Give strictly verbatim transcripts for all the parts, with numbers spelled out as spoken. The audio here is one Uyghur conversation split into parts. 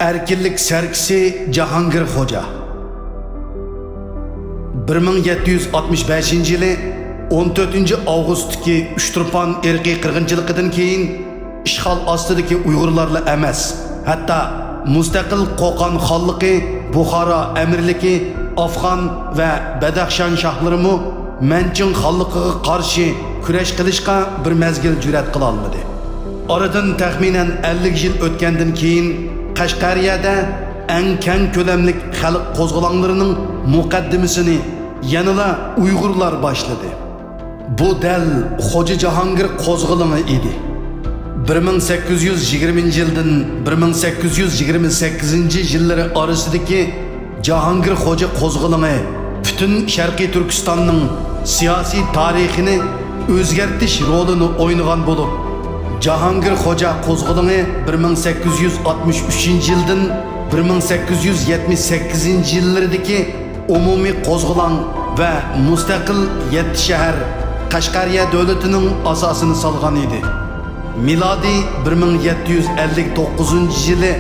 ئەركىنلىك سەركىسى جاھانگىر خوجا. بىر مىڭ يەتتە يۈز ئاتمىش بەشىنچى يىلى ئون تۆتىنچى ئاۋغۇستتىكى ئۇچتۇرپان ئىرقىي قىرغىنچىلىقىدىن كېيىن، ئىشغال ئاستىدىكى ئۇيغۇرلارلا ئەمەس، ھەتتا مۇستەقىل قوقان خانلىقى، بۇخارا ئەمىرلىكى، ئافغان ۋە بەدەخشان شاھلىرىمۇ مەنچىڭ خانلىقىغا قارشى كۈرەش قىلىشقا بىر مەزگىل جۈرئەت قىلالمىدى. ئارىدىن تەخمىنەن ئەللىك يىل ئۆتكەندىن كېيىن، قەشقەرىيەدە ئەڭ كەڭ كۆلەملىك خەلق قوزغىلاڭلىرىنىڭ مۇقەددىمىسىنى يەنىلا ئۇيغۇرلار باشلىدى. بۇ دەل خوجا جاھانگىر قوزغىلىڭى ئىدى. بىر مىڭ سەككىز يۈز يىگىرمىنچى يىلدىن بىر مىڭ سەككىز يۈز يىگىرمە سەككىزىنچى يىللىرى ئارىسىدىكى جاھانگىر خوجا قوزغىلىڭى پۈتۈن شەرقىي تۈركىستاننىڭ سىياسىي تارىخىنى ئۆزگەرتىش رولىنى ئوينىغان بولۇپ، جاھانگىر خوجا قوزغىلىڭى بىر مىڭ سەككىز يۈز ئاتمىش ئۈچىنچى يىلدىن بىر مىڭ سەككىز يۈز يەتمىش سەككىزىنچى يىللىرىدىكى ئومۇمىي قوزغىلاڭ ۋە مۇستەقىل يەتتە شەھەر قەشقەرىيە دۆلىتىنىڭ ئاساسىنى سالغان ئىدى. مىلادىي بىر مىڭ يەتتە يۈز ئەللىك توققۇزىنچى يىلى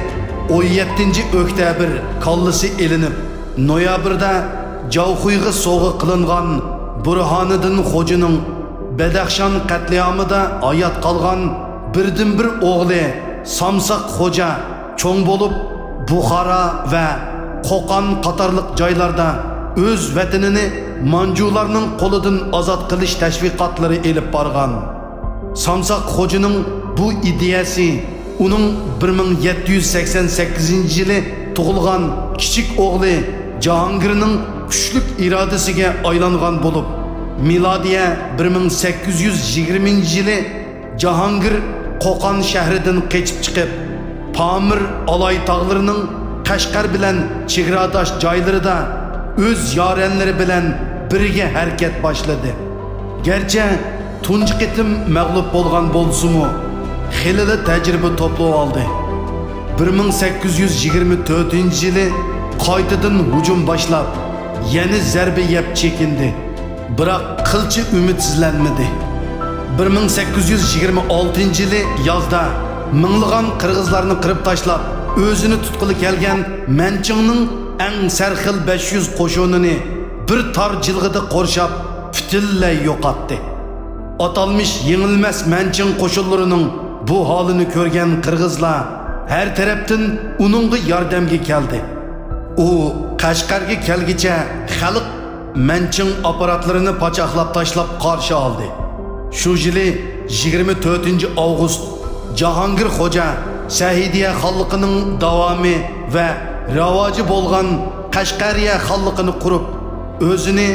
ئون يەتتىنچى ئۆكتەبىر كاللىسى ئېلىنىپ، نويابىردا جاۋخۇيغا سوۋغا قىلىنغان بۇرھانىدىن خوجىنىڭ بەدەخشان قەتلىئامىدا ھايات قالغان بىردىنبىر ئوغلى سامساق خوجا چوڭ بولۇپ، بۇخارا ۋە قوقان قاتارلىق جايلاردا ئۆز ۋەتىنىنى مانجۇلارنىڭ قولىدىن ئازاد قىلىش تەشۋىقاتلىرى ئېلىپ بارغان. سامساق خوجىنىڭ بۇ ئىدىيەسى ئۇنىڭ بىر مىڭ يەتتە يۈز سەكسەن سەككىزىنچى يىلى تۇغۇلغان كىچىك ئوغلى جاھانگىرنىڭ كۈچلۈك ئىرادىسىگە ئايلانغان بولۇپ، مىلادىيە بىر مىڭ سەككىز يۈز يىگىرمىنچى يىلى جاھانگىر قوقان شەھىرىدىن قېچىپ چىقىپ، پامىر ئالاي تاغلىرىنىڭ قەشقەر بىلەن چېگراداش جايلىرىدا ئۆز يارەنلىرى بىلەن بىرگە ھەرىكەت باشلىدى. گەرچە تۇنجى قېتىم مەغلۇپ بولغان بولسىمۇ، خېلىلا تەجرىبە توپلىۋالدى. بىر مىڭ سەككىز يۈز يىگىرمە تۆتىنچى يىلى قايتىدىن ھۇجۇم باشلاپ، يەنە زەربە يەپ چېكىندى. بىراق قىلچە ئۈمىدسىزلەنمىدى. بىر مىڭ سەككىز يۈز يىگىرمە ئالتىنچى يىلى يازدا مىڭلىغان قىرغىزلارنى قىرىپ تاشلاپ، ئۆزىنى تۇتقىلى كەلگەن مەنچىڭنىڭ ئەڭ سەرخىل بەش يۈز قوشۇنىنى بىر تار جىلغىدا قورشاپ، پۈتۈنلەي يوقاتتى. ئاتالمىش يېڭىلمەس مەنچىڭ قوشۇنلىرىنىڭ بۇ ھالىنى كۆرگەن قىرغىزلار ھەر تەرەپتىن ئۇنىڭغا ياردەمگە كەلدى. ئۇ قەشقەرگە كەلگىچە خەلق مەنچىڭ ئاپپاراتلىرىنى پاچاقلاپ تاشلاپ قارشى ئالدى. شۇ يىلى يىگىرمە تۆتىنچى ئاۋغۇست جاھانگىر خوجا سەئىدىيە خانلىقىنىڭ داۋامى ۋە راۋاجى بولغان قەشقەرىيە خانلىقىنى قۇرۇپ، ئۆزىنى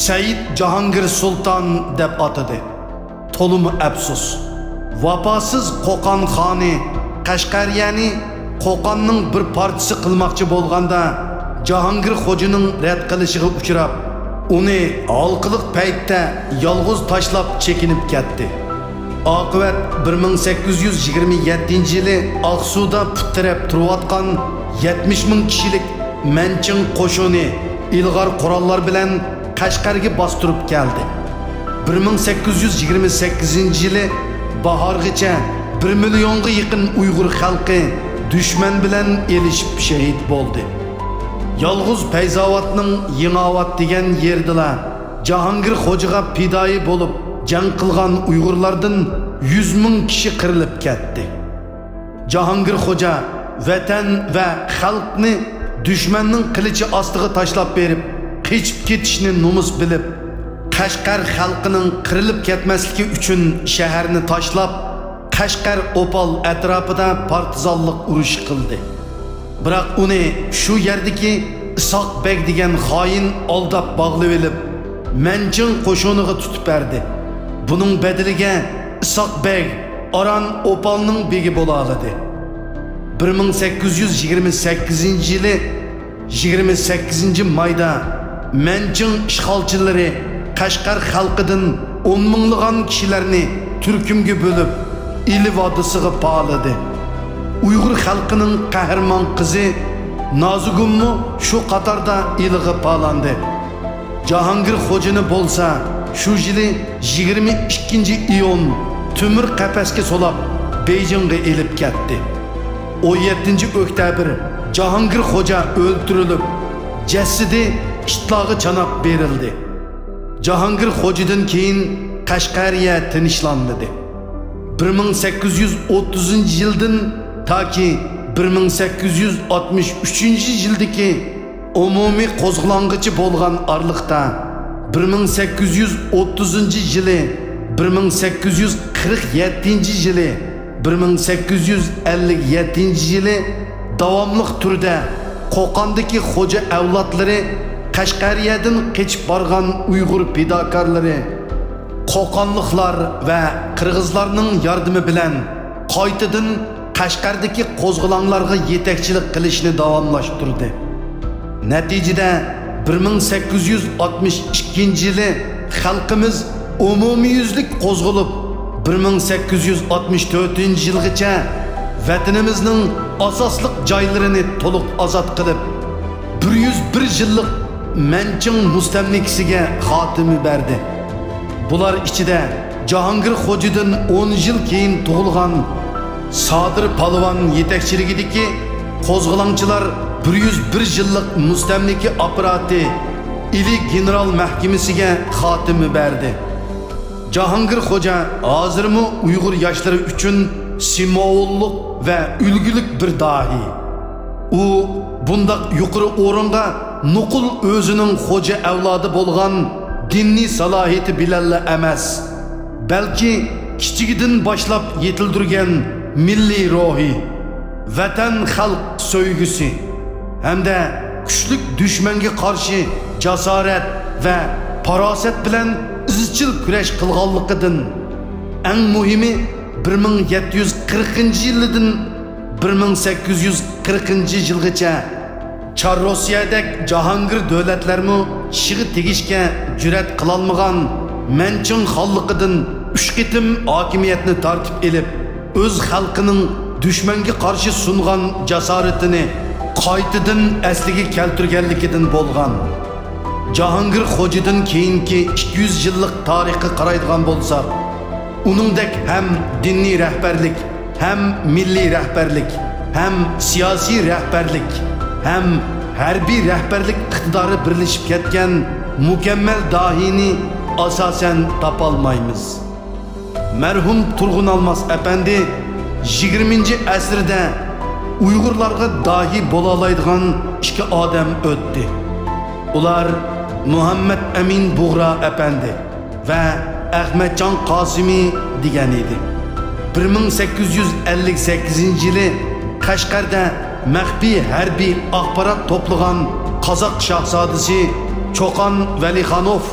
سەئىد جاھانگىر سۇلتان دەپ ئاتىدى. تولىمۇ ئەپسۇس، ۋاپاسىز قوقان خانى قەشقەرىيەنى قوقاننىڭ بىر پارچىسى قىلماقچى بولغاندا، جاھانگىر خوجىنىڭ رەت قىلىشىغا ئۇچراپ، ئۇنى ھالقىلىق پەيتتە يالغۇز تاشلاپ چېكىنىپ كەتتى. ئاقىۋەت بىر مىڭ سەككىز يۈز يىگىرمە يەتتىنچى يىلى ئاقسۇدا پۇت تىرەپ تۇرۇۋاتقان يەتمىش مىڭ كىشىلىك مەنچىڭ قوشۇنى ئىلغار قوراللار بىلەن قەشقەرگە باستۇرۇپ كەلدى. بىر مىڭ سەككىز يۈز يىگىرمە سەككىزىنچى يىلى باھارغىچە بىر مىليونغا يېقىن ئۇيغۇر خەلقى دۈشمەن بىلەن ئېلىشىپ شېھىت بولدى. يالغۇز پەيزاۋاتنىڭ يېڭىئاۋات دېگەن يېرىدىلا جاھانگىر خوجىغا پىدائىي بولۇپ جەڭ قىلغان ئۇيغۇرلاردىن يۈز مىڭ كىشى قىرىلىپ كەتتى. جاھانگىر خوجا ۋەتەن ۋە خەلقنى دۈشمەننىڭ قىلىچى ئاستىغا تاشلاپ بېرىپ، قېچىپ كېتىشنى نومۇس بىلىپ، قەشقەر خەلقىنىڭ قىرىلىپ كەتمەسلىكى ئۈچۈن شەھەرنى تاشلاپ، قەشقەر ئوپال ئەتراپىدا پارتىزانلىق ئۇرۇشى قىلدى. بىراق ئۇنى شۇ يەردىكى ئىسھاق بەگ دېگەن خائىن ئالداپ باغلىۋېلىپ، مەنچىڭ قوشۇنىغا تۇتۇپ بەردى. بۇنىڭ بەدىلىگە ئىسھاق بەگ ئاران ئوپالنىڭ بېگى بولالىدى. بىر مىڭ سەككىز يۈز يىگىرمە سەككىزىنچى يىلى يىگىرمە سەككىزىنچى مايدا مەنچىڭ ئىشغالچىلىرى قەشقەر خەلقىدىن ئون مىڭلىغان كىشىلەرنى تۈركۈمگە بۆلۈپ، ئىلى ۋادىسىغا پالىدى. ئۇيغۇر خەلقىنىڭ قەھرىمان قىزى نازىگۈلمۇ شۇ قاتاردا ئىلىغا پالاندى. جاھانگىر خوجىنى بولسا شۇ يىلى يىگىرمە ئىككىنچى ئىيۇن تۆمۈر قەپەسكە سولاپ، بېيجىڭغا ئېلىپ كەتتى. ئون يەتتىنچى ئۆكتەبىر جاھانگىر خوجا ئۆلتۈرۈلۈپ، جەسىتى ئىتلارغا چاناپ بېرىلدى. جاھانگىر خوجىدىن كېيىن قەشقەرىيە تىنچلانمىدى. بىر مىڭ سەككىز يۈز ئوتتۇزىنچى يىلدىن تاكى بىر مىڭ سەككىز يۈز ئاتمىش ئۈچىنچى يىلدىكى ئومۇمىي قوزغىلاڭغىچە بولغان ئارىلىقتا، بىر مىڭ سەككىز يۈز ئوتتۇزىنچى يىلى، بىر مىڭ سەككىز يۈز قىرىق يەتتىنچى يىلى، بىر مىڭ سەككىز يۈز ئەللىك يەتتىنچى يىلى داۋاملىق تۈردە قوقاندىكى خوجا ئەۋلادلىرى، قەشقەرىيەدىن قېچىپ بارغان ئۇيغۇر پىداكارلىرى، قوقانلىقلار ۋە قىرغىزلارنىڭ ياردىمى بىلەن قايتىدىن قەشقەردىكى قوزغىلاڭلارغا يېتەكچىلىك قىلىشنى داۋاملاشتۇردى. نەتىجىدە، بىر مىڭ سەككىز يۈز ئاتمىش ئىككىنچى يىلى خەلقىمىز ئومۇميۈزلۈك قوزغىلىپ، بىر مىڭ سەككىز يۈز ئاتمىش تۆتىنچى يىلغىچە ۋەتىنىمىزنىڭ ئاساسلىق جايلىرىنى تولۇق ئازاد قىلىپ، بىر يۈز بىر يىللىق مەنچىڭ مۇستەملىكىسىگە خاتىمە بەردى. بۇلار ئىچىدە جاھانگىر خوجىدىن ئون يىل كېيىن تۇغۇلغان سادىر پالۋان يېتەكچىلىكىدىكى قوزغىلاڭچىلار بىر يۈز بىر يىللىق مۇستەملىكە ئاپپاراتى ئىلى گېنېرال مەھكىمىسىگە خاتىمە بەردى. جاھانگىر خوجا ھازىرمۇ ئۇيغۇر ياشلىرى ئۈچۈن سىمۋوللۇق ۋە ئۈلگىلىك بىر داھىي. ئۇ بۇنداق يۇقىرى ئورۇنغا نوقۇل ئۆزىنىڭ خوجا ئەۋلادى بولغان دىنىي سالاھىيىتى بىلەنلا ئەمەس، بەلكى كىچىكىدىن باشلاپ يېتىلدۈرگەن مىللىي روھى، ۋەتەن، خەلق سۆيگۈسى ھەمدە كۈچلۈك دۈشمەنگە قارشى جاسارەت ۋە پاراسەت بىلەن ئىزچىل كۈرەش قىلغانلىقىدىن، ئەڭ مۇھىمى، بىر مىڭ يەتتە يۈز قىرىقىنچى يىلىدىن بىر مىڭ سەككىز يۈز قىرىقىنچى يىلغىچە چار روسىيەدەك جاھانگىر دۆلەتلەرمۇ چىغ تېگىشكە جۈرئەت قىلالمىغان مەنچىڭ خانلىقىدىن ئۈچ قېتىم ھاكىمىيەتنى تارتىپ ئېلىپ، ئۆز خەلقىنىڭ دۈشمەنگە قارشى سۇنغان جاسارىتىنى قايتىدىن ئەسلىگە كەلتۈرگەنلىكىدىن بولغان. جاھانگىر خوجىدىن كېيىنكى ئىككى يۈز يىللىق تارىخقا قارايدىغان بولساق، ئۇنىڭدەك ھەم دىنىي رەھبەرلىك، ھەم مىللىي رەھبەرلىك، ھەم سىياسىي رەھبەرلىك، ھەم ھەربىي رەھبەرلىك ئىقتىدارى بىرلىشىپ كەتكەن مۇكەممەل داھىينى ئاساسەن تاپالمايمىز. مەرھۇم تۇرغۇن ئالماس ئەپەندى يىگىرمىنچى ئەسىردە ئۇيغۇرلارغا داھىي بولالايدىغان ئىككى ئادەم ئۆتتى. ئۇلار مۇھەممەد ئەمىن بۇغرا ئەپەندى ۋە ئەخمەتجان قاسىمى دېگەن ئىدى. بىر مىڭ سەككىز يۈز ئەللىك سەككىزىنچى يىلى قەشقەردە مەخپىي ھەربىي ئاخبارات توپلىغان قازاق شاھزادىسى چوقان ۋەلىخانوف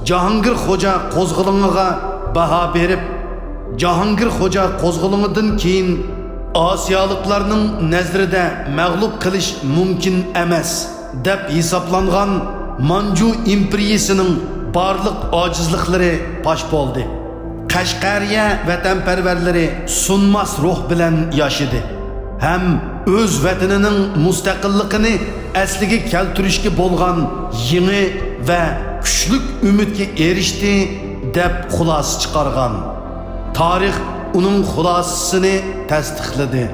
جاھانگىر خوجا قوزغىلىڭىغا باھا بېرىپ، جاھانگىر خوجا قوزغىلىڭىدىن كېيىن ئاسىيالىقلارنىڭ نەزىرىدە مەغلۇپ قىلىش مۇمكىن ئەمەس دەپ ھېسابلانغان مانجۇ ئىمپېرىيىسىنىڭ بارلىق ئاجىزلىقلىرى پاش بولدى. قەشقەرىيە ۋەتەنپەرۋەرلىرى سۇنماس روھ بىلەن ياشىدى ھەم ئۆز ۋەتىنىنىڭ مۇستەقىللىقىنى ئەسلىگە كەلتۈرۈشكە بولغان يېڭى ۋە كۈچلۈك ئۈمىدكە ئېرىشتى، دەپ خۇلاسە چىقارغان. تارىخ ئۇنىڭ خۇلاسىسىنى تەستىقلىدى.